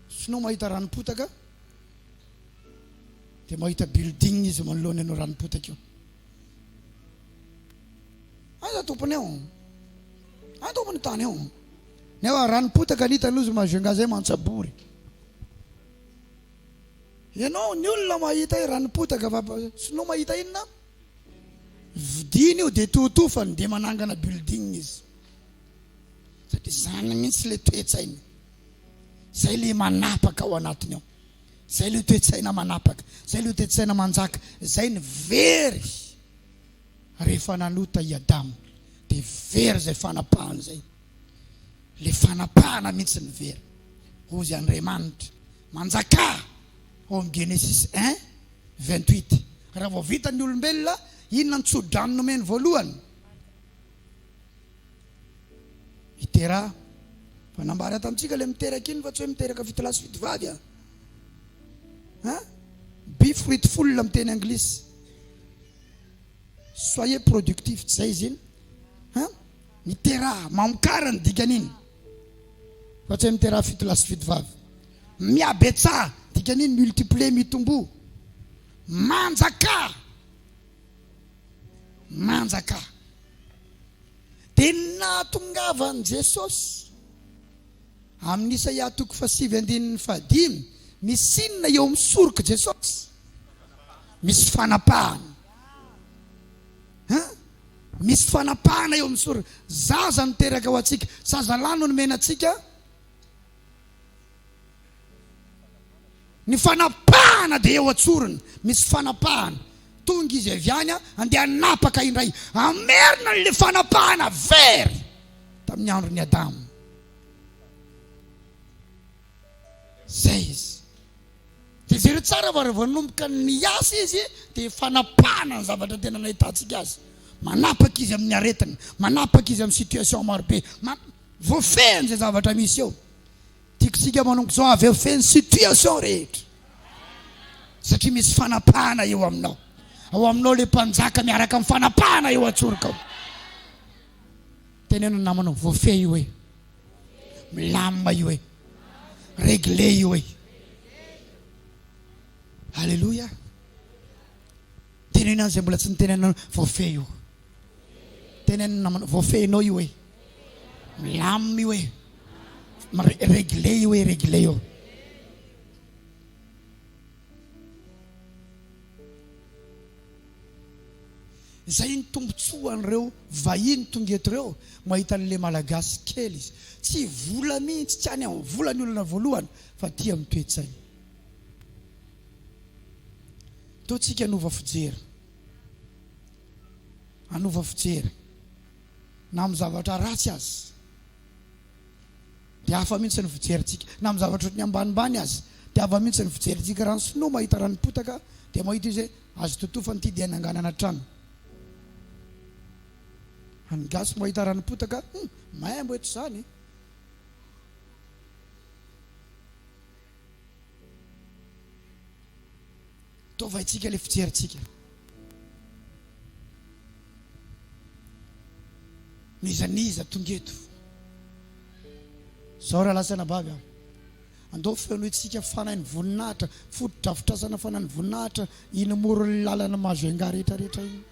Sinoa mahita ranom-potaka dia mahita building izy manoloana an'io ranom-potaka io. Aiza tompony eo? Aiza tompony tany eo? Nefa ranom-potaka ny hitany ozy Majunga zay mantsabory. Ianao ny olona mahita hoe ranom-potaka fa sinoa mahita inona? Vidiany io dia totofany dia manangana building izy. Satria zany mihitsy le toe-tsainy. Zay le manapaka ao anatiny ao. Zay le toe-tsaina manapaka. Zay le toe-tsaina manjaka. Zay ny very rehefa nanota i Adama. Dia very zay fanapahana zay. Le fanapahana mihitsy ny very. Hozy Andriamanitra. Manjakà ao amin'ny Genesis un, 28. Raha vao vita ny olombelona, inona ny tso-drano nomeny voalohany? Miteraha. Fa nambara tamintsika ilay miteraka iny fa tsy hoe miteraka fitolahy sy fitovavy a. Hein? Be fruitful amin'ny teny anglisy. Soyez productif, tsy zay izy iny. Hein? Miteraha, mamokara ny dikan'iny. Fa tsy hoe miteraha fitolahy sy fitovavy. Mihabetsaha, dikan'iny multiplier, mitomboa. Manjakà. Manjakà. Dia ny nahatongavan'i Jesosy. Amin'ny Isaia toko fahasivy andininy fahadimy, misy inona eo amin'ny sorok'i Jesosy? Misy fanapahana. Hein? Misy fanapahana eo amin'ny sorony. Zaza no teraka ho antsika. Zazalahy no nomena antsika. Ny fanapahana dia eo an-tsorony. Misy fanapahana. Tonga izy avy any, andeha hanapaka indray. Hamerina an'ilay fanapahana very tamin'ny andron'i Adama. Izay izy. Dia jereo tsara fa rehefa nanomboka niasa izy dia fanapahana ny zavatra tena nahitantsika azy. Manapaka izy amin'ny aretina, manapaka izy amin'ny situation marobe. Voafehiny izay zavatra misy eo. Tiako isika manomboka izao avy eo feno situation rehetra. Satria misy fanapahana eo aminao. Ao aminao le mpanjaka miaraka amin'ny fanapahana eo an-tsorokao. Teneno ny namanao voafehy io e. Milamina io e. Réglé io e. Alléluia. Teneno an'izay mbola tsy nitenenanao voafehy io. Teneno ny namanao voafehinao io e. Milamina io e. Réglé io e, réglé io. Izay ny tombontsoan'ireo vahiny tonga eto ireo mahita an'ilay Malagasy kely izy. Tsy vola mihitsy, tsy any amin'ny vola ny olana voalohany fa aty amin'ny toe-tsaina. Toa tsika hanova fijery. Hanova fijery. Na amin'ny zavatra ratsy aza. Dia hafa mihitsy ny fijerintsika. Na amin'ny zavatra ohatran'ny ambanimbany aza. Dia hafa mihitsy ny fijerintsika. Raha ny sinoa mahita ranom-potaka dia mahita izy hoe azo totofana ity dia hananganana trano. Fa ny gasy mahita ranom-potaka, hum, maimbo eto izany. Tovaintsika ilay fijerintsika. N'iza n'iza tonga eto. Zao raha lasa anabavy aho. Andao fenointsika fanahin'ny voninahitra, fotodrafitrasana fanahin'ny voninahitra iny moron'ny lalana Majunga rehetra rehetra iny.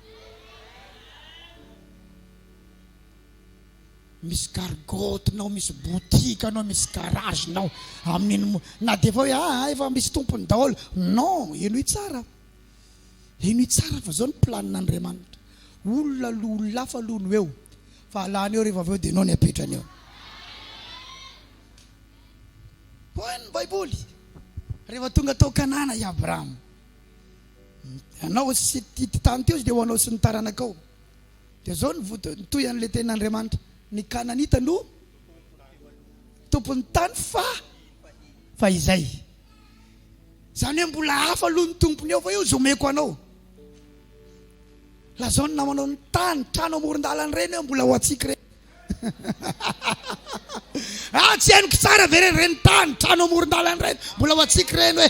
Misy gargote nao, misy boutique nao, misy garage nao amin'iny mo na dia efa hoe aa efa misy tompony daholo. Non, henoy tsara. Henoy tsara fa zao ny planin'Andriamanitra. Olona aloha olona hafa aloha no eo fa alany eo rehefa avy eo dia enao ny apetrany eo. Hoy ny Baiboly, rehefa tonga tao Kanana i Abrahama, anao sy ity tany ity dia ho anao sy ny taranakao. Dia izao ny voto, ny tohy an'ilay tenin'Andriamanitra, ny Kananita no tompon'ny tany fa fa izay. Izany hoe mbola hafa aloha ny tompony eo fa io zomeko anao. Lazao ny namanao ny tany, trano amoron-dalana ireny hoe mbola ho antsika ireny. Ah, tsy henoko tsara ve ireny ireny tany, trano amoron-dalana ireny, mbola ho antsika ireny hoe.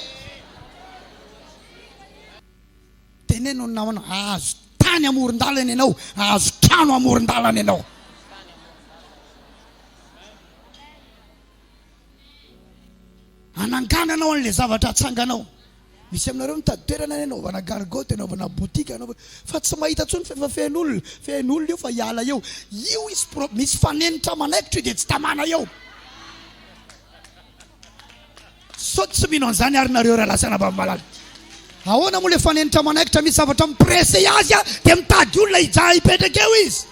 Teneno ny namanao, hahazo tany amoron-dalana ianao, hahazo trano amoron-dalana ianao. Anangananao an'ilay zavatra atsanganao. Misy aminareo mitady toerana any anaovana gargote, anaovana boutique, anaovana fa tsy mahita intsony fa efa feno olona. Feno olona io fa hiala eo. Io izy pro, misy fanenitra manaikitra io dia tsy tamana eo. Sao tsy mino an'izany ary nareo rahalahy sy anabavy malala. Ahoana moa le fanenitra manaikitra misy zavatra mi-presse azy dia mitady olona hijaha hipetraka eo izy.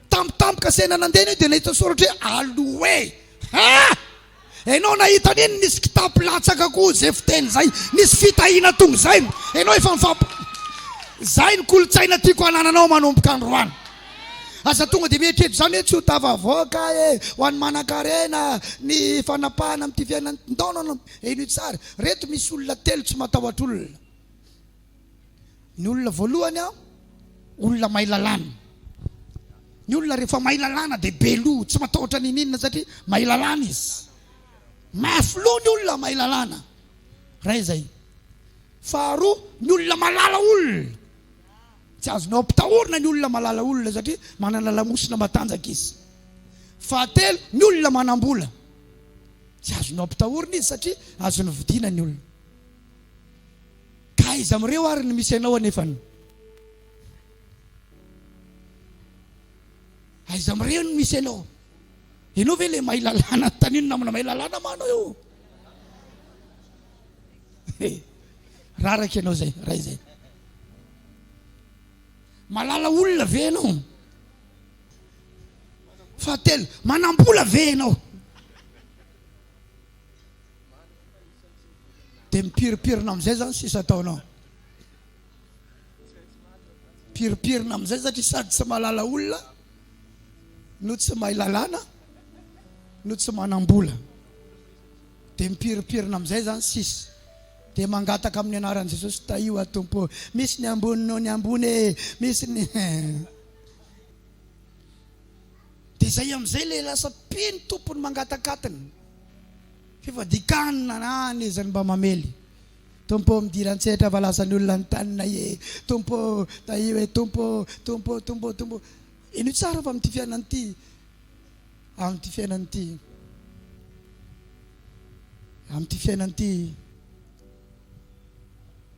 Tampotampoka sena nandeha io dia nahita soratra hoe aloe. Ha! Enao nahita an'iny nisy kitapo latsaka koa zay fiteny zay, nisy fitahiana tonga zay. Enao efa mifamp Zay ny kolontsaina tiako hanananao manomboka androany. Aza tonga dia mieritreritra izany hoe tsy ho tafavoaka e, ho an'ny manankarena ny fanapahana amin'ity fiainana ity. Non, non, non. Henoy tsara. Reto misy olona telo tsy matahotra olona. Ny olona voalohany an, olona mahay lalàna. Ny olona rehefa mahay lalàna dia be loha, tsy matahotra ninininona satria mahay lalàna izy. Mafy loha ny olona mahay lalàna. Ray izay. Faharoa, ny olona malala olona. Tsy azonao ampitahorina ny olona malala olona satria manana lamosina matanjaka izy. Fahatelo, ny olona manam-bola. Tsy azonao ampitahorina izy satria azony vidiana ny olona. Ka aiza amin'ireo ary no misy anao anefany? Aiza amin'ireo no misy anao? Ianao ve le mahay lalàna? Tanino namana mahay lalàna ma anao io? Raraka ianao zay, ray zay. Malala olona ve ianao? Fahatelo, manam-bola ve ianao? Dia mipirimpirina amin'izay zany sisa ataonao. Mipirimpirina amin'izay satria sady tsy mahalala olona no tsy mahay lalàna no tsy manam-bola. Dia mipirimpirina amin'izay zany sisa. Dia mangataka amin'ny anaran'i Jesosy, tahio aho Tompo. Misy ny ambony noho ny ambony e. Misy ny Dia izay amin'izay ilay lasa mpino tompony mangataka-atiny. Fifadian-kanina na any iza no mba mamely. Tompo ô midira an-tsehatra fa lasa ny olona ny taninay e. Tompo ô tahio e Tompo ô, Tompo ô, Tompo ô, Tompo ô. Henoy tsara fa amin'ity fiainana ity, amin'ity fiainana ity, amin'ity fiainana ity,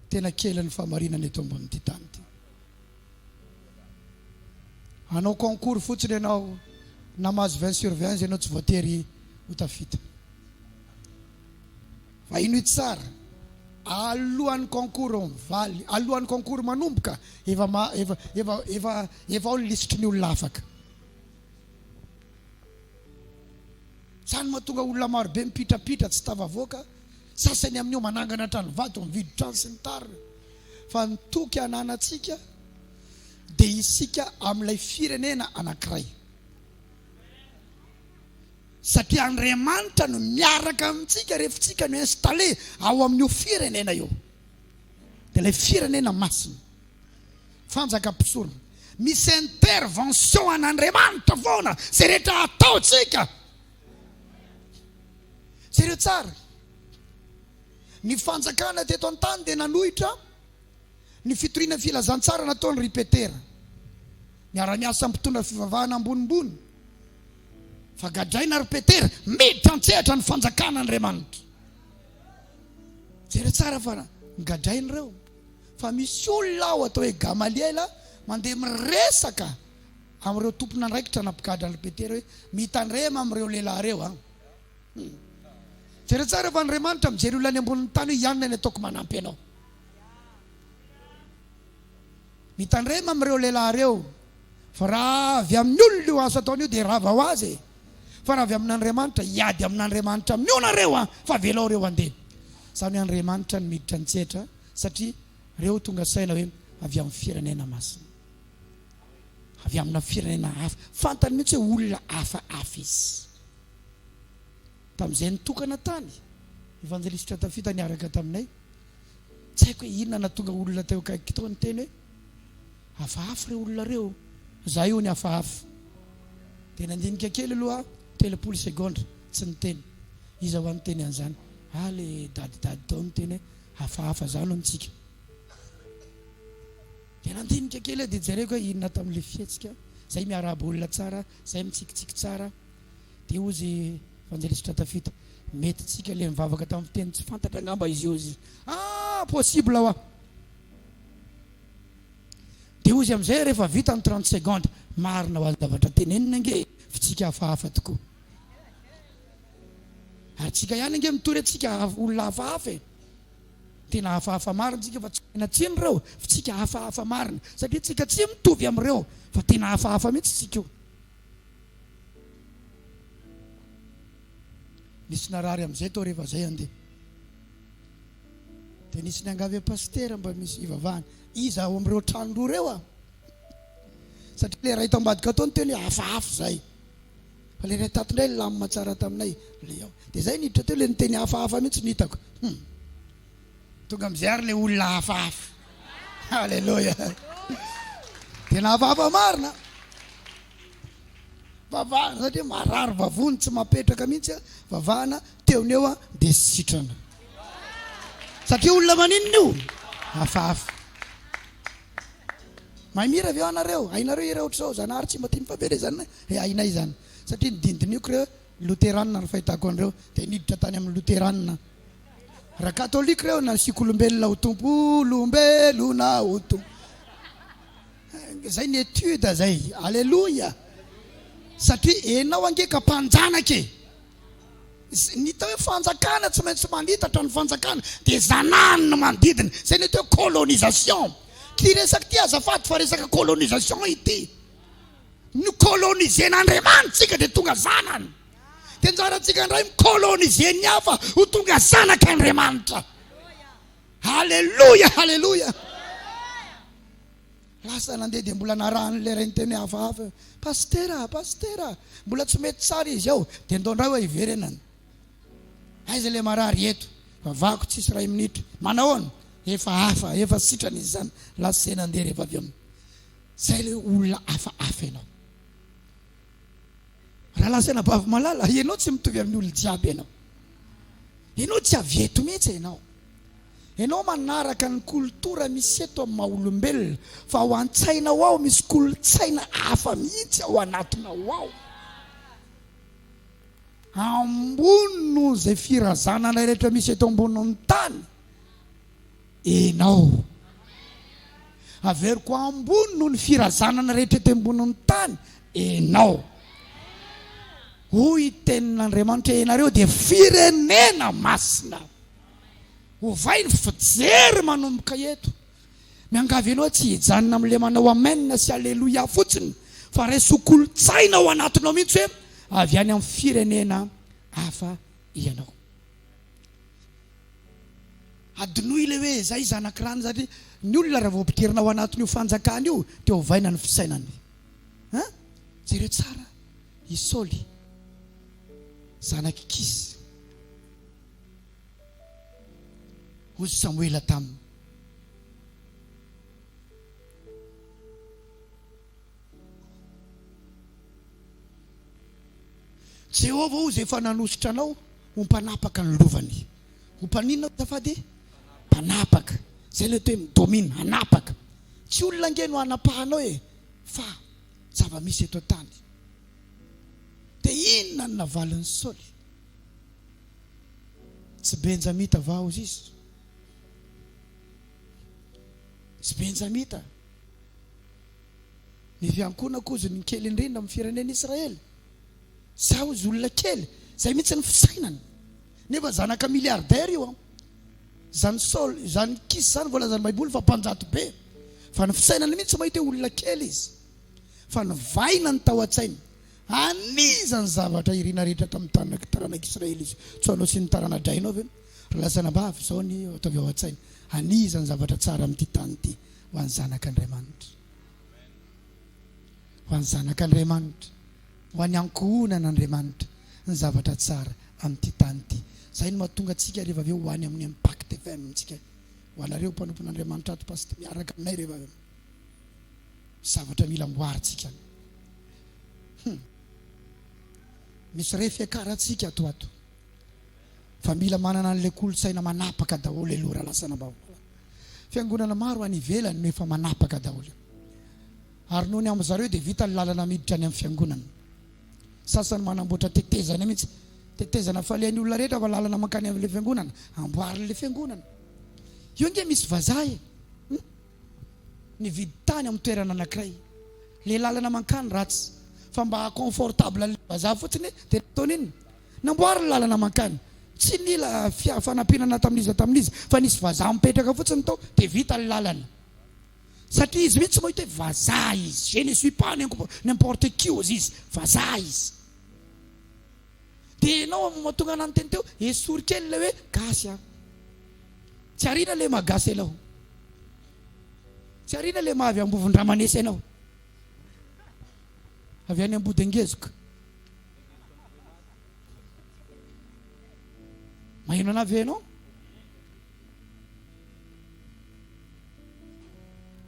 tena kely ny fahamarinana eto ambonin'ity tany ity. Hanao concours fotsiny ianao na mahazo 20 sur 20 ianao tsy voatery ho tafita. Fa ino tsara alohan'ny concours mivaly, alohan'ny concours manomboka efa efa efa efa efa ao ny lisitry ny olona afaka. Zany mahatonga olona maro be mipitrapitra tsy tafavoaka, sasany amin'io manangana trano vato, mividy trano sy ny tariny. Fa ny toky ananantsika dia isika amin'ilay firenena anankiray. Satria Andriamanitra no miaraka amintsika rehefa isika no installé ao amin'io firenena io. Dia ilay firenena masina. Fanjaka mpisorona. Misy intervention an'Andriamanitra foana izay rehetra ataontsika. Jereo tsara. Ny fanjakana teto an-tany dia nanohitra ny fitoriana ny filazantsara nataon'i ry Petera. Miara-miasa amin'ny mpitondra fivavahana ambonimbony. Fa gadraina ry Petera, miditra an-tsehatra ny fanjakan'Andriamanitra. Jereo tsara fa nogadraina ireo. Fa misy olona ao atao hoe Gamaliela mandeha miresaka amin'ireo tompon'andraikitra nampigadra an'i Petera hoe mitandrema amin'ireo lehilahy ireo an. Jereo tsara fa Andriamanitra mijery olona any ambonin'ny tany hoe ianona ny ataoko manampy anao. Mitandrema amin'ireo lehilahy ireo fa raha avy amin'ny olona io asa ataony io dia rava ho azy e. Fa raha avy amin'Andriamanitra, hiady amin'Andriamanitra amin'io nareo an, fa avelao ireo handeha. Izany hoe Andriamanitra no miditra an-tsehatra satria ireo tonga saina hoe avy amin'ny firenena masina. Avy amina firenena hafa. Fantany mihitsy hoe olona hafahafa izy. Tamin'izay nitokana tany, Evanjelistra Tafita niaraka taminay. Tsy haiko hoe inona nahatonga olona teo akaiky teo niteny hoe hafahafa ireo olona ireo. Izahay hono hafahafa. Dia nandinika kely aloha aho, 30 segondra, tsy niteny. Iza hoa niteny an'izany? Ah, le dadidady tao niteny hoe hafahafa izany hono tsika. Dia nandinika kely aho dia jereko hoe inona tamin'ilay fihetsika. Izay miarahaba olona tsara, izay mitsikitsiky tsara. Dia hozy Evanjelistra Tafita. Mety tsika le mivavaka tamin'ny fiteny tsy fantatra angamba izy io izy. Ah, possible hoa. Dia hozy amin'izay rehefa vita ny 30 secondes, marina ho azy zavatra tenenina ange e, fitsika hafahafa tokoa. Ary tsika ihany ange mitory antsika olona hafahafa e. Tena hafahafa marina tsika fa tsy omena tsiny ireo, fitsika hafahafa marina. Satria tsika tsy mitovy amin'ireo fa tena hafahafa mihitsy tsika io. Nisy narary amin'izay tao rehefa zay andeha. Dia nisy niangavy an'i Pasitera mba misy hivavahana. Iza ao amin'ireo trano roa ireo ah? Satria ilay iray tao ambadika tao niteny hoe hafahafa izay. Fa ilay iray tato indray nilamina tsara taminay. Ilay ao. Dia izay niditra teo ilay niteny hafahafa mihitsy no hitako. Hum. Tonga amin'izay ary ilay olona hafahafa. Alléluia. Tena hafahafa marina. Vavahana satria marary vavony tsy mapetraka mihitsy a, vavahana teo no eo a dia sitrana. Satria olona maninona io? Hafahafa. Mahay mihira ve anareo? Hainareo hira ohatr'izao, Zanahary tsy mba tia ny fahaverezana e, hainay izany. Satria nodinodiniko ireo Loteranina ny fahitako an'ireo, dia niditra tany amin'ny Loteranina. Raha katolika ireo nasiako olombelona ho tompo, olombelona ho tompo. Zay ny étude zay. Aleloia. Satria enao ange ka mpanjanaka e. Ny atao hoe fanjakana tsy maintsy manitatra ny fanjakana dia zanahany no manodidina. Zay ny atao hoe colonisation. Ty resaka ty azafady fa resaka colonisation ity. Ni-coloniser-n'Andriamanitra tsika dia tonga zanany. Dia anjarantsika indray mi-coloniser ny hafa ho tonga zanak'Andriamanitra. Aleloia, aleloia. Lasa nandeha dia mbola narahan'ilay ray niteny hoe hafahafa. Pasitera, pasitera, mbola tsy mety tsara izy ao. Dia ndao indray hoe hiverenana. Aiza ilay marary eto? Vavako tsisy iray minitra. Manahoana? Efa hafa, efa sitrana izy izany. Lasa izay nandeha rehefa avy eo. Izay ilay olona hafahafa ianao. Rahalahy sy anabavy malala, ianao tsy mitovy amin'ny olona jiaby ianao. Ianao tsy avy eto mihitsy ianao. Ianao manaraka ny kolotora misy eto amin'ny maha olombelona, fa ao an-tsainao ao misy kolontsaina hafa mihitsy ao anatinao ao. Ambony noho izay firazanana rehetra misy eto ambonin'ny tany. Enao. Averiko ambony noho ny firazanana rehetra eto ambonin'ny tany enao. Hoy tenin'Andriamanitra, ianareo dia firenena masina. Ovay ny fijery manomboka eto. Miangavy anao tsy hijanona amin'ilay manao amen sy aleloia fotsiny fa raiso ho kolontsaina ao anatinao mihitsy hoe avy any amin'ny firenena hafa ianao. Adinoy ilay hoe zay zanak'i rany satria ny olona raha vao ampidirina ao anatin'io fanjakana io dia ovaina ny fisainany. Hein? Jereo tsara i Saoly zanak'i Kisy. Hoy Samoela taminy. Jehovah hozy efa nanosotra anao ho mpanapaka ny lovany. Ho mpaninona azafady e? Mpanapaka. Zay ilay atao hoe mi-domine, hanapaka. Tsy olona ange no hanapahanao e, fa zava-misy eto an-tany. Dia inona no navalin'i Saoly? Tsy Benjamita va hozy izy? Tsy Benjamita. Ny fiankohonako hozy ny kely indrindra amin'ny firenen'Israely. Za hozy olona kely. Zay mihitsy ny fisainany. Nefa zanaka milliardaire io an. Zany Saul, zany Kisy zany voalazan'ny baiboly fa mpanjato be. Fa ny fisainany mihitsy mahita hoe olona kely izy. Fa novaina ny tao an-tsainy. An'iza ny zavatra irina rehetra tamin'ny taranak'i taranak'Israely izy? Tsy ho anao sy ny tarana-drainao ve? Ry lahy sy anabavy, izao ny ataovy ao an-tsaina. An'iza ny zavatra tsara amin'ity tany ity? Ho an'ny zanak'Andriamanitra. Ho an'ny zanak'Andriamanitra. Ho an'ny ankohonan'Andriamanitra ny zavatra tsara amin'ity tany ity. Izay no mahatonga antsika rehefa avy eo ho any amin'ny Impact FM tsika. Ho anareo mpanompon'Andriamanitra ato Pasteur miaraka aminay rehefa avy eo. Zavatra mila amboarintsika. Hum. Misy re fiakarantsika ato ato. Fa mila manana an'ilay kolontsaina manapaka daholo aloha raha lasa anabavy. Fiangonana maro any ivelany no efa manapaka daholo. Ary noho ny amin-dry zareo dia vita ny lalana miditra any amin'ny fiangonana. Sasany manamboatra tetezana mihitsy. Tetezana falehan'ny olona rehetra fa lalana mankany amin'ilay fiangonana. Amboarin'ilay fiangonana. Io ange misy vazaha e. Hum. Nividy tany amin'ny toerana anankiray. Ilay lalana mankany ratsy. Fa mba haha-confortable an'ilay vazaha fotsiny dia nataony inona? Namboariny ny lalana mankany. Tsy nila fanampiana na tamin'iza tamin'iza fa nisy vazaha mipetraka fotsiny tao dia vita ny lalana. Satria izy mihitsy mahita hoe vazaha izy. Je ne suis pas n'importe qui hozy izy. Vazaha izy. Dia ianao amin'ny mahatonga anah niteny teo, esory kely ilay hoe gasy an. Tsy ariana ilay maha gasy anao. Tsy ariana ilay maha avy Ambovondramanesy anao. Avy any Ambodingezoka. Maheno anah ve ianao?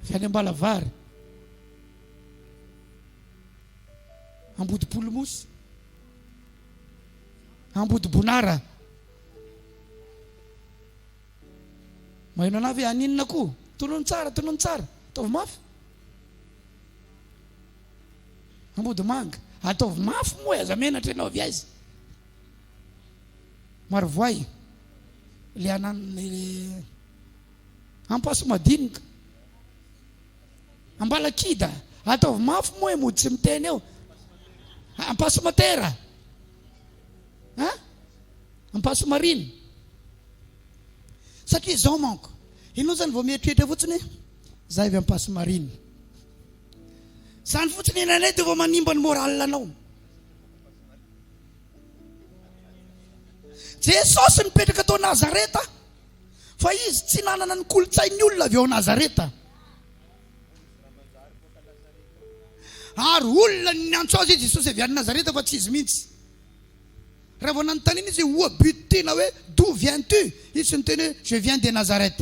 Avy any Ambalavary. Ambodipolomosy. Ambodibonara. Maheno anah ve? Aninona koa? Tonony tsara, tonony tsara. Ataovy mafy. Ambodimanga. Ataovy mafy moa e, aza menatra ianao avy aiza? Marovoay. Le anan le Ampasimadinika. Ambalakida. Ataovy mafy moa e, mody tsy miteny eo. Ampasimatera. Hein? Ampasimarina. Satria izao manko, ianao izany vao mieritreritra fotsiny hoe za avy Ampasimarina. Izany fotsiny indraindray dia vao manimba ny moral anao. Jesosy nipetraka tao Nazareta fa izy tsy nanana ny kolontsain'ny olona avy ao Nazareta. Ary olona ny niantso azy hoe Jesosy avy any Nazareta fa tsy izy mihitsy. Raha vao nanontaniana izy hoe où habites-tu na hoe d'où viens-tu, izy tsy niteny hoe je viens de Nazareth.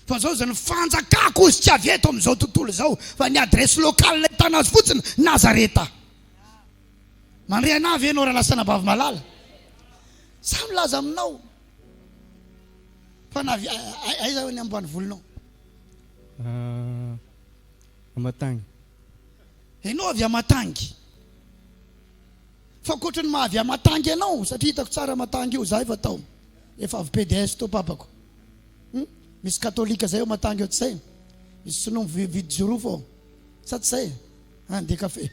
Fa zao zany fanjakako izy tsy avy eto amin'izao tontolo izao fa ny adresse locale ahitana azy fotsiny Nazareta. Mandre anah ve ianao rahalahy sy anabavy malala? Za milaza aminao fa na avy aiza ny ambanivolonao? Amatangy. Ianao avy Amatangy. Fa ankoatra ny maha avy Amatangy anao, satria hitako tsara Amatangy io, za efa tao. Efa avy PDS tao papako. Hum? Misy katolika zay ao Matangy ao tsy zay? Misy sinoa mividy jirofo ao. Sa tsy zay? Handeha kafe.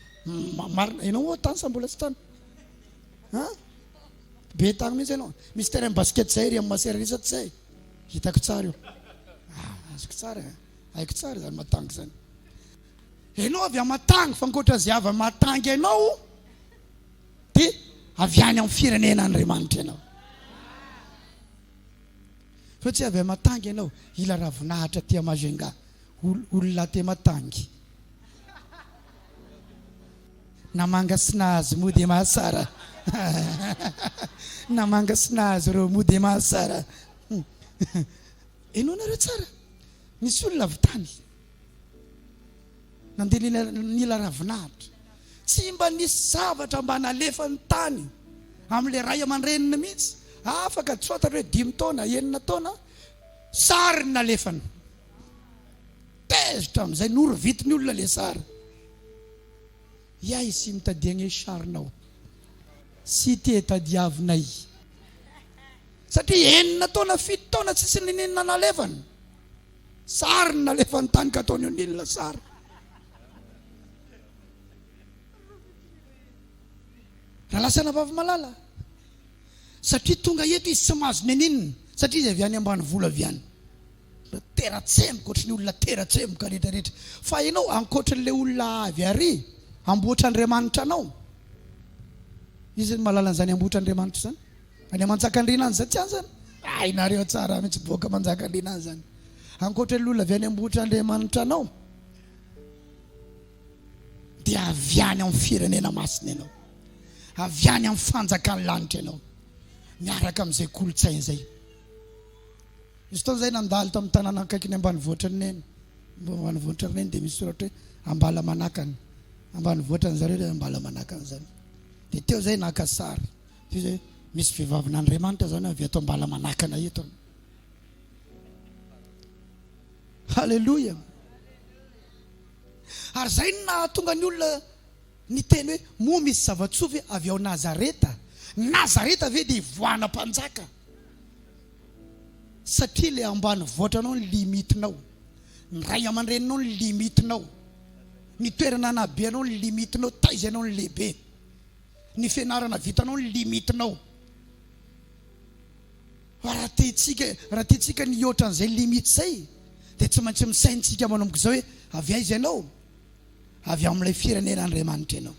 Marina, ianao ao tany sa mbola tsy tany? Ha? Be tany mihitsy ianao. Misy terrain basket zay ery amin'ny masera ery sa tsy zay? Hitako tsara io. Ah, azoko tsara. Haiko tsara izany Matangy izany. Ianao avy à Matangy fa ankoatra izay avy à Matangy ianao dia avy any amin'ny firenen'Andriamanitra ianao. Fa tsy avy à Matangy ianao, hila ravinahitra aty à Majunga, olona aty Matangy. Na manga sy nahazo moa dia mahasara. Na manga sy nahazo ireo moa dia mahasara. Henoinareo tsara, nisy olona avy tany. Nandeha nila ravinahitra. Tsy mba nisy zavatra mba nalefany tany amin'ilay ray aman-dreniny mihitsy. Afaka tsy fantatra hoe dimy taona, enina taona, sary no nalefany. Tezitra amin'izay norovitin'ny olona ilay sary. Iay sy mitadiagne sarinao. Sy te tadiavinay. Satria enina taona, fito taona tsisy nininona nalefany. Sary no nalefany tany ka ataony O'Neill sary. Raha lasa anabavy malala. Satria tonga eto izy tsy mahazo neninina. Satria izy avy any ambanivolo avy any. Tera-tsemboka ohatry ny olona tera-tsemboka rehetra rehetra. Fa ianao ankoatran'ilay olona avy ary amboatr'Andriamanitra anao. Iza no mahalala an'izany amboatr'Andriamanitra izany? Any Manjakandriana any zany tsy any zany? Hainareo tsara mihitsy boaka Manjakandriana any zany. Ankoatra ny olona avy any Ambohitrandriamanitra anao dia avy any amin'ny firenena masina ianao. Avy any amin'ny fanjakan'ny lanitra ianao. Miaraka amin'izay kolontsaina izay. Nisy fotoana izay nandalo tamin'ny tanàna akaiky ny ambanivohitra ny neny. Ambanivohitra ny neny dia misy soratra hoe Ambalamanakana. Ambanivohitra ny zareo ilay Ambalamanakana izany. Dia teo izay naka sary. Toy izay misy vehivavin'Andriamanitra zany avy eto Ambalamanakana eto. Haleloia. Ary izay no nahatonga ny olona niteny hoe moa misy zava-tsoa ve avy ao Nazareta? Nazareta ve dia hivoahana mpanjaka? Satria ilay ambanivoatranao ny limite-nao, ny ray aman-dreninao ny limite-nao, ny toerana nanabe anao ny limite-nao, taiza ianao no lehibe, ny fianarana vitanao ny limite-nao. Fa raha tiantsika, raha tiantsika ny hihoatra an'izay limite izay, dia tsy maintsy misaintsika manomboka izao hoe avy aiza ianao? Avy ao amin'ilay firenen'Andriamanitra ianao.